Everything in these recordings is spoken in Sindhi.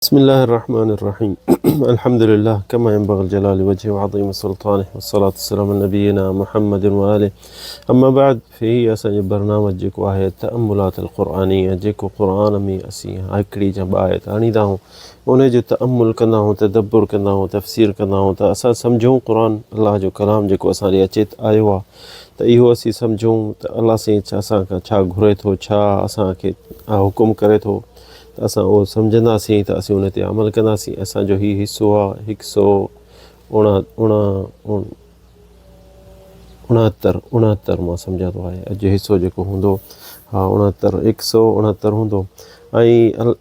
بسم الله الرحمن الرحيم الحمد لله كما ينبغي الجلال وجهه وعظيم سلطانه والصلاة والسلام على نبينا محمد وآله اما بعد في هي اسان جو برنامج جيڪو آهي تأملات القرآنية جيڪو قرآن ۾ اسين هڪڙي جا ٻه آيت آڻيندا آهيون ان جو تأمل ڪندا آهيون تدبر ڪندا آهيون تفسير ڪندا آهيون ته اسان سمجهون قرآن الله جو ڪلام جيڪو اسان ڏي اچي آيو آهي ته اهو اسين سمجهون ته الله سائين اسان کان ڇا گهري ٿو ڇا اسان کي حڪم ڪري ٿو ته اسان اهو سمجهنداسين ته اسين ان تي عمل ڪنداسين. اسان جو هي حصو آهي هڪ سو اڻهتر، اڻهتر مان سمجهان ٿو آهي اڄ حصو جيڪو هوندو ها اڻهتر، هڪ سو اڻهتر هوندو ۽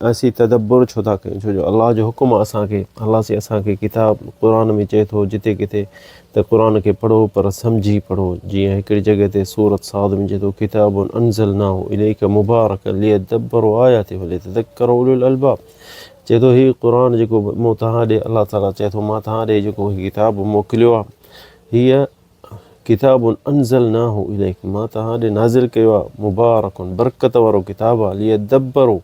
اسين تدبر ڇو ٿا ڪيون ڇو جو الله جو حڪم آهي اسان کي الله سائين اسان کي ڪتاب قرآن ۾ چئي ٿو جتي ڪٿي ته قرآن کي پڙهو پر سمجهي پڙهو جيئن هڪڙي جڳهه تي سورة صاد ۾ چئي ٿو ڪتاب انزلناه اليک مبارڪ ليدبروا آياته وليتذڪر اولو الالباب چئي ٿو هي قرآن جيڪو مون توهان ڏي الله تعالي چئي ٿو مان توهان ڏي جيڪو هي ڪتاب موڪليو آهي هي ڪتاب انزلناه اليک مان توهان ڏي نازل ڪيو آهي مبارڪ برڪت وارو ڪتاب آهي ليدبروا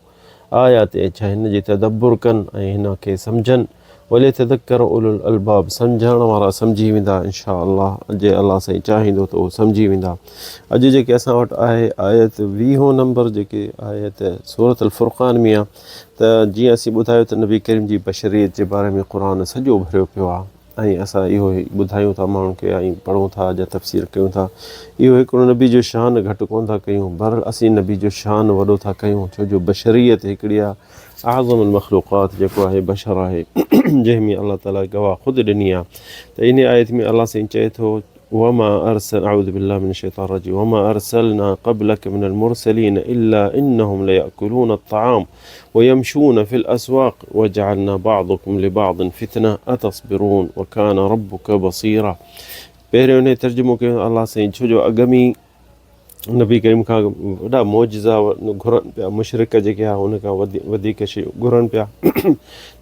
آياته ڇا هن جي تدبر ڪن ۽ هن کي سمجهن وليتذڪر اولو الالباب سمجهڻ وارا سمجهي ويندا ان شاء الله جي الله سائين چاهيندو ته اهو سمجهي ويندا اڄ جيڪي اسان وٽ آهي آيت ويهون نمبر جيڪي آيت سورة الفرقان ۾ آهي ته جيئن اسين ٻڌايو ته نبي ڪريم جي بشريت جي باري ۾ قرآن سڄو ڀريو پيو آهي ۽ اسان اهو ئي ٻڌايون ٿا ماڻهن کي ۽ پڙهون ٿا يا تفسير ڪيون ٿا اهو هڪڙو نبي جو شان گهٽ ڪونه ٿا ڪيون بهرحال اسين نبي جو شان وڏو ٿا ڪيون ڇو جو بشريت هڪڙي آهي اعظم المخلوقات جيڪو آهي بشر آهي جنهن ۾ الله تعالي گواهه خود ڏني آهي ته ان آيت ۾ الله سائين چئي ٿو وما ارسل اعوذ بالله من الشيطان الرجيم وما ارسلنا قبلك من المرسلين الا انهم ليأكلون الطعام ويمشون في الاسواق وجعلنا بعضكم لبعض فتنه اتصبرون وكان ربك بصيرا پهريون انهي ترجمو ڪيو الله سائين ڇو جو اڳ ۾ نبي ڪريم کان وڏا معجزا گهرن پيا مشرڪ جيڪي ها ان کان وڌيڪ شيون گهرن پيا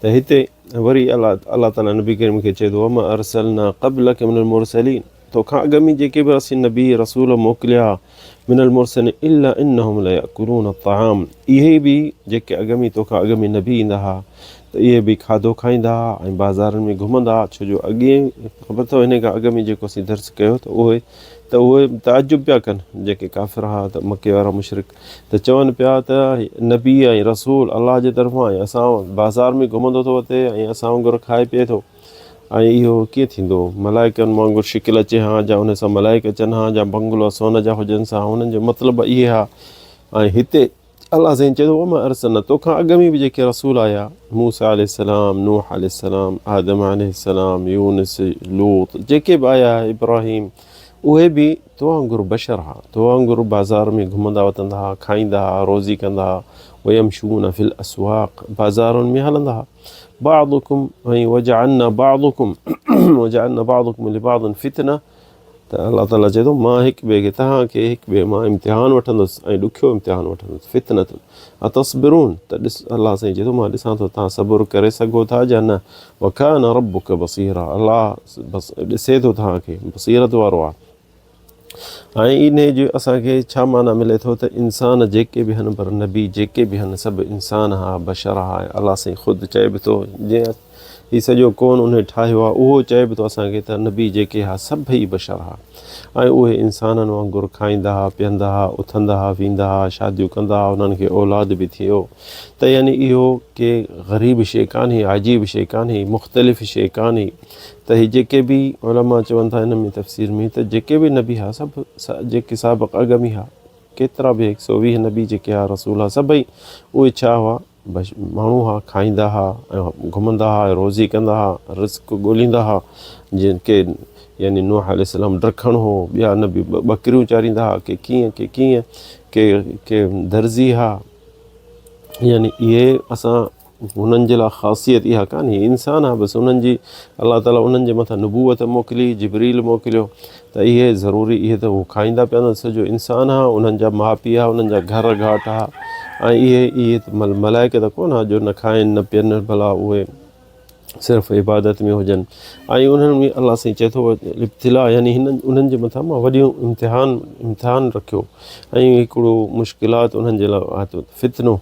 ته هتي وري الله الله تعالي نبي ڪريم کي چئي ٿو وما ارسلنا قبلک من المرسلين توکان اڳ ۾ جيڪي به اسين نبي رسول موڪليا من المرسلين الا انهم لياڪلون الطعام اهي به جيڪي اڳ ۾ توکان اڳ ۾ نبي ايندا ها ته اهي به کاڌو کائيندا ها ۽ بازارن ۾ گهمندا ها ڇو جو اڳي خبر اٿو هن کان اڳ ۾ جيڪو اسين درس ڪيو ته اهي ته اهي تعجب پيا ڪن جيڪي ڪافر ها ته مڪي وارا مشرڪ ته چون پيا ته نبي ۽ رسول الله جي طرفان ۽ اسان بازار ۾ گهمندو ٿو وتي ۽ اسان وانگر کائي پيئي ٿو ۽ اهو ڪيئن ٿيندو ملائڪن وانگر شڪل اچي ها جا ان سان ملائڪ اچن ها جا بنگلو سون جا هجن سا انهن جو مطلب اهي ها ۽ هتي الله سائين چئي ٿو وما ارسلنا توکان اڳ ۾ به جيڪي رسول آيا موسيٰ عليه السلام نوح عليه السلام آدم عليه السلام يونس لوط جيڪي به آيا ابراهيم اهي به تو وانگر بشر ها تو وانگر بازار ۾ گهمندا وتندا ها کائيندا ها روزي ڪندا ها ويمشون في الاسواق بازارن ۾ هلندا ها بعضكم ۽ وجعلنا بعضكم وجعلنا بعضكم لبعض فتنه ته الله تعاليٰ چئي ٿو مان هڪ ٻئي کي توهان کي هڪ ٻئي مان امتحان وٺندس ۽ ڏکيو امتحان وٺندس فتنة اتصبرون ته ڏس الله سائين چئي ٿو مان ڏسان ٿو توهان صبر ڪري سگهو ٿا يا نه وڪان ربک بصيرا الله بس ڏسي ٿو توهان کي بصيرت وارو آهي ۽ انهي جو اسان کي ڇا معنيٰ ملي ٿو ته انسان جيڪي به هن پر نبي جيڪي به هن سڀ انسان ها بشر ها الله سائين خود چئي به ٿو جيئن هي سڄو ڪون انهي ٺاهيو آهي، اهو چئي به ٿو اسان کي ته نبي جيڪي ها سڀئي بشر ها ۽ اهي انسانن وانگر کائيندا ها، پيئندا ها، اٿندا ها، ويندا ها، شاديون ڪندا ها، انهن کي اولاد به ٿيو ته يعني اهو ڪي غريب شيء ڪانهي، عجيب شيء ڪانهي، مختلف شيء ڪانهي ته هي جيڪي به علماء چون ٿا ان ۾ تفسير ۾ ته جيڪي به نبي ها سڀ جيڪي سابق اڳ ۾ ها ڪيترا به هڪ سو 20 نبي جيڪي ها رسول ها سڀئي اهي ڇا هئا ماڻهو ها، کائيندا ها ۽ گهمندا ها ۽ روزي ڪندا ها، رزق ڳوليندا ها، جن ڪي يعني نوح عليه السلام ڊکڻ هو، ٻيا نبي ٻڪريون چاريندا ها، ڪي ڪيئن ڪي ڪيئن، ڪي ڪي درزي ها، يعني اهي اسان هنن جي لاء خاصيت اها ڪانهي، انسان ها بس انهن جي الله تعاليٰ انهن جي مٿان نبوت موڪلي، جبريل موڪليو ته اهي ضروري اهي ته هو کائيندا پيئندا سڄو انسان ها انهن جا ماء پيء ها انهن جا گهر گهاٽ ها ۽ اهي اهي ته ملائڪ ته ڪونه ها جو نه کائن نه پيئن ڀلا اهي صرف عبادت ۾ هجن ۽ انهن ۾ الله سائين چئي ٿو ابتلا يعني هنن انهن جي مٿان مان وڏيون امتحان امتحان رکيو ۽ هڪڙو مشڪلات انهن جي لاء فتنو.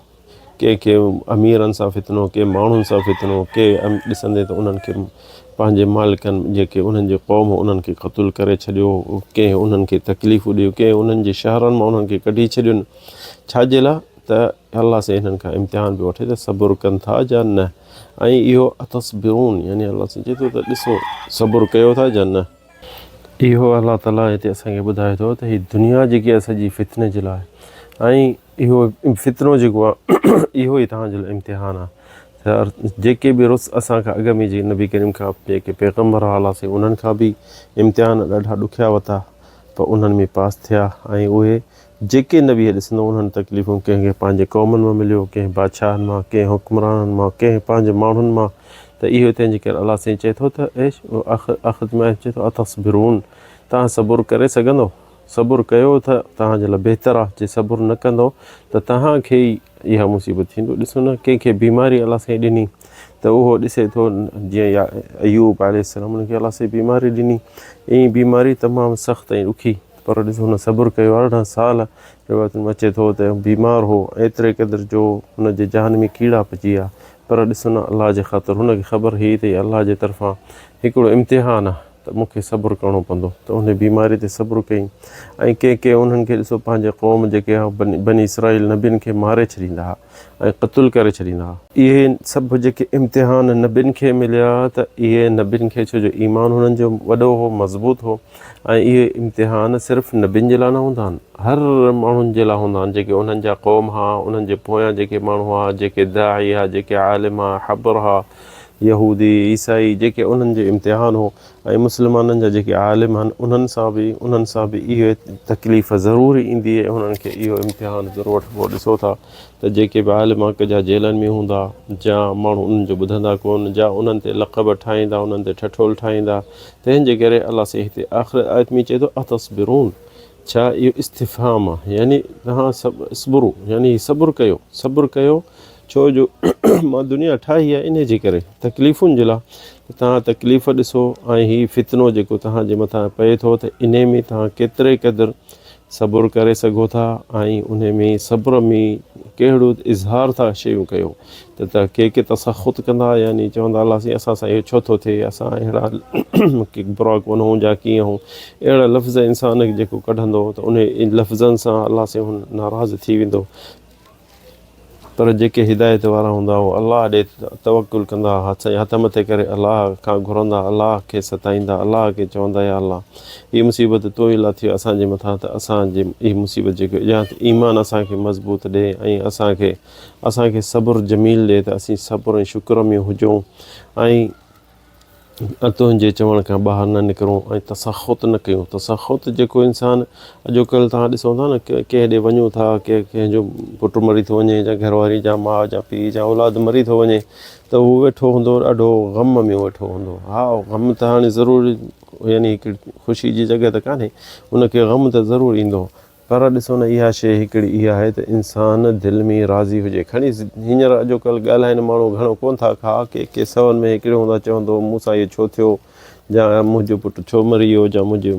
ڪنهن کي اميرن سان فتنو، ڪي ماڻهن سان فتنو، ڪي ڏسندي ته انهن کي پنهنجي مالڪن جيڪي انهن جي قوم انهن کي قتل ڪري ڇڏيو، ڪنهن انهن کي تڪليفون ڏيون، ڪنهن انهن جي شهرن مان انهن کي ڪڍي ڇڏيون، ڇا جي لاء ته الله سائين انهن کان امتحان به وٺي ته صبر ڪن ٿا يا نه ۽ اهو اتصبرون يعني الله سائين چئي ٿو ته ڏسو صبر ڪيو ٿا يا نه. اهو الله تعالي هتي اسان کي ٻڌائي ٿو ته هي دنيا جيڪي آهي سڄي فتني جي لاء ۽ اهو فتنو جيڪو آهي اهو ئي توهان جي لاء امتحان آهي ته جيڪي به رس اسان کان اڳ ۾ جي نبي ڪريم کان جيڪي پيغمبر هئا سائين انهن کان به امتحان ڏاڍا ڏکيا وتا پر انهن ۾ پاس ٿيا ۽ اهي جيڪي نبي ڏسندو انهن تڪليفون ڪنهن کي پنهنجي قومن مان مليو، ڪنهن بادشاهن مان، ڪنهن حڪمرانن مان، ڪنهن پنهنجي ماڻهن مان ته اهو تنهن جي ڪري الله سائين چئي ٿو ته اي آخر ۾ چئي ٿو اتصبرون توهان صبر ڪري سگهندو صبر ڪيو ته توهان جي لاء بهتر آهي جي صبر نه ڪندو ته توهان کي ئي اها مصيبت ٿيندو ڏسو نه ڪنهن کي بيماري الله سائين ڏني ته اهو ڏسي ٿو جيئن ايوب عليه السلام ان کي الله سائين بيماري ڏني ۽ بيماري تمام سخت ۽ ڏکي پر ڏس هن صبر ڪيو 18 سال روايتن ۾ اچي ٿو ته بيمار هو ايتري قدر جو هن جي جان ۾ ڪيڙا پئجي ويا پر ڏس نه الله جي خاطر هن کي خبر هئي ته هي الله جي طرفان هڪڙو امتحان آهي ته مون کي صبر ڪرڻو پوندو ته ان بيماري تي صبر ڪيائين ۽ ڪنهن ڪنهن انهن کي ڏسو پنهنجي قوم جيڪي بني اسرائيل نبين کي ماري ڇڏيندا هئا ۽ قتل ڪري ڇڏيندا ها. اهي سڀ جيڪي امتحان نبين کي مليا ته اهي نبين کي ڇو جو ايمان هنن جو وڏو هو مضبوط هو ۽ اهي امتحان صرف نبين جي لاء نه هوندا آهن هر ماڻهن جي لاء هوندا آهن جيڪي انهن جا قوم ها انهن جي پويان جيڪي ماڻهو ها جيڪي داعي ها جيڪي عالم ها حبر ها يهودي عيسائي جيڪي انهن جو امتحان هو ۽ مسلمانن جا جيڪي عالم آهن انهن سان به انهن سان به اهي تڪليف ضرور ايندي ۽ انهن کي اهو امتحان ضرور وٺبو ڏسو ٿا ته جيڪي به عالم حق جا جيلن ۾ هوندا جا ماڻهو انهن جو ٻڌندا ڪون جا انهن تي لقب ٺاهيندا انهن تي ٺٺول ٺاهيندا تنهن جي ڪري الله سائين هتي آخر آيت ۾ چئي ٿو اتصبرون ڇا اهو استفهام آهي يعني توهان اصبرو يعني صبر ڪيو صبر ڪيو ڇو جو مان دنيا ٺاهي آهي انهي جي ڪري تڪليفن جي لاء ته توهان تڪليف ڏسو ۽ هي فتنو جيڪو توهان جي مٿان پئي ٿو ته انهي ۾ توهان ڪيتري قدر صبر ڪري سگهو ٿا ۽ انهي ۾ صبر ۾ ڪهڙو اظهار ٿا شيون ڪيو ته ته ڪي ڪي تسخط ڪندا يعني چوندا الله سائين اسان سان اهو ڇو ٿو ٿئي اسان اهڙا ڪي برا ڪونه هون جا ڪيئن هون اهڙا لفظ انسان جيڪو ڪڍندو ته انهي لفظن سان الله سائين هن ناراض ٿي ويندو پر جيڪي هدايت وارا هوندا اهي الله ڏي توڪل ڪندا، هٿ ۽ هٿ مٿي ڪري الله کان گهرندا، الله کي ستائيندا، الله کي چوندا يا الله! هي مصيبت تو ئي لاٿي اسان جي مٿان ته اسان جي هي مصيبت جيڪو يا ته ايمان اسان کي مضبوط ڏي ۽ اسان کي اسان کي صبر جميل ڏي ته اسين صبر ۽ شڪر ۾ هجون ۽ تنهنجي چوڻ کان ٻاهر نه نڪرون ۽ تسخط نه ڪيون. تسخط جيڪو انسان اڄوڪلهه توهان ڏسو ٿا نه ڪنهن ڏي وڃون ٿا ڪنهن جو پٽ مري ٿو وڃي يا گهر واري يا ماء يا پيء يا اولاد مري ٿو وڃي ته هو ويٺو هوندو ڏاڍو غم ۾ ويٺو هوندو ها غم ته هاڻي ضرور يعني هڪڙي خوشي جي جڳهه ته ڪانهي ان کي غم ته ضرور ايندو پر ڏسو نه اها شيء هڪڙي اها آهي ته انسان دل ۾ راضي هجي. کڻي هينئر اڄوڪلهه ڳالهائين ماڻهو گهڻو ڪونه ٿا کا ڪي ڪي سون ۾ هڪڙو هوندا چوندو مون سان اهو ڇو ٿيو يا منهنجو پٽ ڇو مري ويو يا منهنجي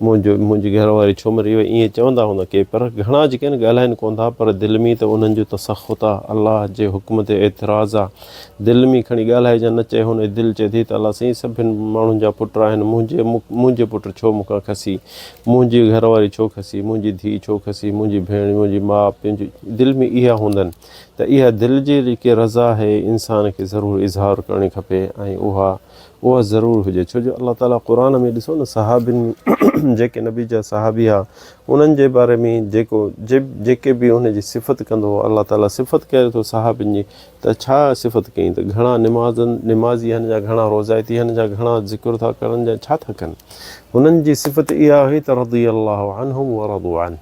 منهنجو منهنجي گهر واري ڇو مري وئي ائين چوندا هوندا ڪي پر گهڻا جيڪي آهن ڳالهائين ڪونه ٿا پر دل ۾ ته انهن جو تسخط آهي الله جي حڪم تي اعتراض آهي دل ۾ کڻي ڳالهائي يا نه چئي هن جي دل چئي ٿي ته الله سائين سڀن ماڻهن جا پٽ آهن منهنجي منهنجي پٽ ڇو مون کان کسي منهنجي گهر واري ڇو کسي منهنجي ڌيء ڇو کسي منهنجي ڀيڻ منهنجي ماء پنهنجي دل ۾ اها هوندن ته اها دل جي جيڪي رضا آهي انسان کي ضرور اظهار ڪرڻي کپي ۽ اها اها ضرور هجي ڇو جو الله تعالي قرآن ۾ ڏسو نه صحابين جيڪي نبي جا صحابي ها انهن جي باري ۾ جيڪو جيڪي به ان جي صفت ڪندو هو الله تعالي صفت ڪري ٿو صحابين جي ته ڇا صفت ڪئين ته گهڻا نمازن نمازي هن جا گهڻا روزائتي هن جا گهڻا ذڪر ٿا ڪرن جا ڇا ٿا ڪن هنن جي صفت اها هئي ته رضي الله عنهم ورضوا عنه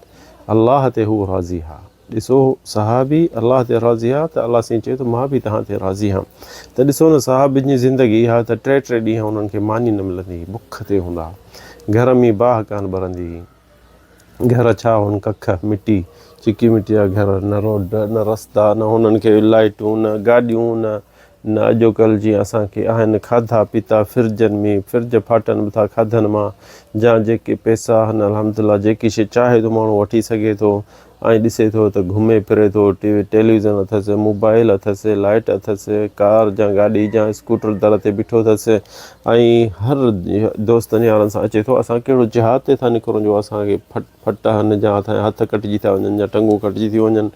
الله تي هو راضي ها ڏسو صحابي الله تي راضي ها ته الله سائين چيو ته مان به توهان تي راضي هان ته ڏسو نه صحابين جي زندگي اها ته ٽي ٽي ڏينهن انهن کي ماني نه ملندي هئي بک تي هوندا ها گهر ۾ باهه ڪانه ٻرندي هئي گهر ڇا هن ڪک مٽي چڪي مٽي جا گهر نه روڊ نه رستا نه هنن کي لائٽون نه گاڏيون نه نه اڄوڪلهه جيئن اسان کي آهن کاڌا پيتا فرجن ۾ فرج ڦاٽن به ٿا کاڌن مان جا جيڪي پئسا آهن الحمدلله جيڪي شي چاهي ٿو ماڻهو وٺي سگهي ٿو ۽ ڏسي ٿو ته گهمي ڦري ٿو، ٽي وي ٽيليويزن اٿس، موبائل اٿس، لائيٽ اٿس، ڪار جا گاڏي جا اسڪوٽر در تي بيٺو اٿس ۽ هر دوستن يارن سان اچي ٿو. اسان ڪهڙو جهاد تي ٿا نڪرون جو اسان کي ڦٽ ڦٽ هن جا اسان جا هٿ ڪٽجي ٿا وڃن يا ٽنگون ڪٽجي ٿيون وڃن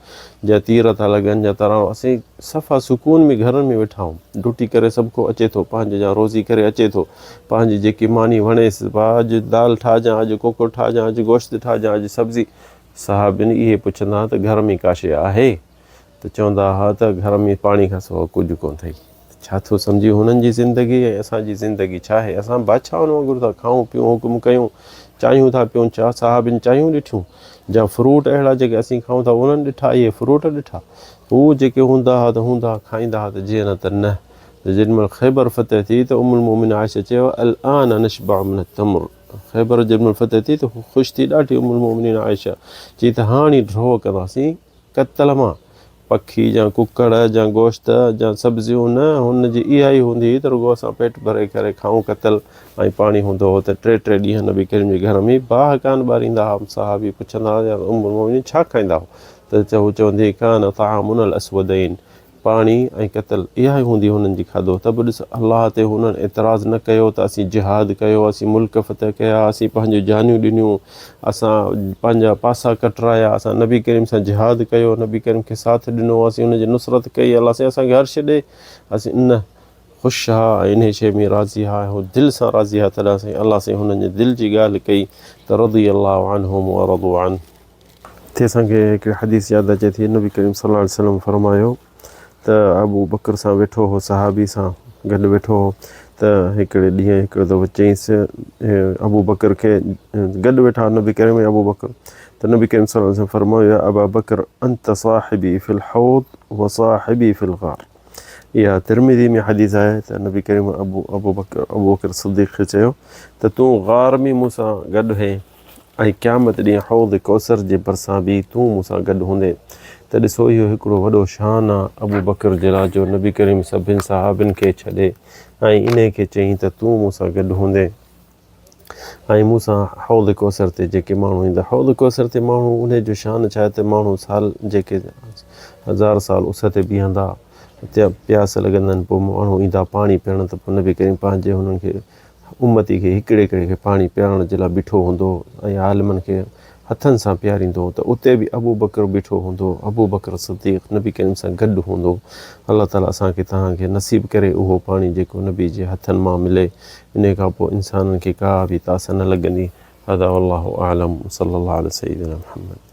يا تير ٿا لڳن يا تراڻو. اسين صفا سڪون ۾ گهرن ۾ ويٺا آهيون. ڊوٽي ڪري سڀ ڪو اچي ٿو پنهنجي جا روزي ڪري اچي ٿو پنهنجي جيڪي ماني وڻيس ڀاء اڄ دال ٺاهجان اڄ ڪوڪو ٺاهجان اڄ گوشت ٺاهجان اڄ سبزي. صحابين اهي پڇندا ها ته گهر ۾ ڪا شيء آهي؟ ته چوندا ها ته گهر ۾ پاڻي کان سواء ڪجهه ڪونه اٿئي. ته ڇا ٿو سمجهين هنن جي زندگي ۽ اسان جي زندگي ڇا آهي؟ اسان بادشاهن وانگر ٿا کائون پيئون حڪم ڪيون، چاهيون ٿا پيئون. ڇا صحابين چاهيون ڏٺيون؟ جا فروٽ اهڙا جيڪي اسين کائون ٿا انهن ڏٺا؟ اهي فروٽ ڏٺا؟ هو جيڪي هوندا ها ته هوندا ها، کائيندا ها ته جيئن نه ته نه. ته جيڏي مهل خيبر فتح ٿي ته ام المومنين عائشه چيو، الآن نشبع من التمر. خيبر جيڏي مهل فتح ٿي ته خوش ٿي ڏاڍي ام المومنين عائشه چي ته هاڻي ڍؤ ڪنداسين قتل مان، پکي جا ڪڪڙ جا گوشت جا سبزيون نه، هن جي اها ئي هوندي هئي ته رڳو اسان پيٽ ڀري ڪري کائون قتل ۽ پاڻي هوندو هو ته ٽي ٽي ڏينهن نبي ڪريم جي گهر ۾ باهه ڪانه ٻاريندا ها. صحابي پڇندا ها يا ام المومنين ڇا کائيندا هئو ته هو چوندي هئي ڪان طعامنا الاسودين پاڻي ۽ قتل اها ئي هوندي هنن جي کاڌو ته به ڏس الله تي هنن اعتراض نه ڪيو ته اسين جهاد ڪيو اسين ملڪ فتح ڪيا اسين پنهنجون جانيون ڏنيون اسان پنهنجا پاسا ڪٽرايا اسان نبي ڪريم سان جهاد ڪيو نبي ڪريم کي ساٿ ڏنو اسين ان جي نصرت ڪئي الله سائين اسان کي هر شي ڏي اسين نه خوش ها ۽ انهي شي ۾ راضي ها ۽ هو دل سان راضي ها تڏهن سائين الله سائين هنن جي دل جي ڳالهه ڪئي ته رضي الله عنهم ورضوا عنه. هتي اسان کي هڪڙي حديث ياد اچي ٿي، نبي ڪريم صلي الله عليه وسلم فرمايو ته ابو بڪر سان ويٺو هو صحابي سان گڏ ويٺو هو ته هڪڙي ڏينهن هڪڙو دفعو چيائينس ابو بڪر کي گڏ ويٺا نبي ڪريم ۽ ابو بڪر ته نبي ڪريم صلي الله عليه وسلم فرمايو يا ابا بڪر انت صاحبي في الحوض وصاحبي في الغار. اها ترمذي ۾ حديث آهي ته نبي ڪريم ابو ابو بڪر ابو بڪر صديق کي چيو ته تون غار ۾ مون سان گڏ هئين ۽ قيامت ڏينهن حوض ڪوثر جي ڀرسان به تون مون سان گڏ هوندين ته ڏسو اهو هڪڙو وڏو شان آ ابوبڪر جي لاء جو نبي ڪريم سڀن صحابين کي ڇڏي ۽ انهي کي چئين ته تون مون سان گڏ هوندين ۽ مون سان حوض ڪوثر تي جيڪي ماڻهو ايندا حوض ڪوثر تي ماڻهو انهي جو شان ڇا آهي ته ماڻهو سال جيڪي هزار سال اس تي بيهندا پياس لڳندن پوء ماڻهو ايندا پاڻي پيئڻ ته پوء نبي ڪريم پنهنجي هنن کي امتي کي هڪڙي هڪڙي کي پاڻي پيارڻ جي لاء بيٺو هوندو هو ۽ عالمن کي هٿن سان پياريندو هو ته اتي به ابوبڪر بيٺو هوندو هو، ابوبڪر صديق نبي ڪريم سان گڏ هوندو هو. الله تعاليٰ اسان کي توهان کي نصيب ڪري اهو پاڻي جيڪو نبي جي هٿن مان ملي، انهي کان پوء انسانن کي ڪا به تاس نه لڳندي. هذا والله اعلم وصلي الله علي سيدنا محمد.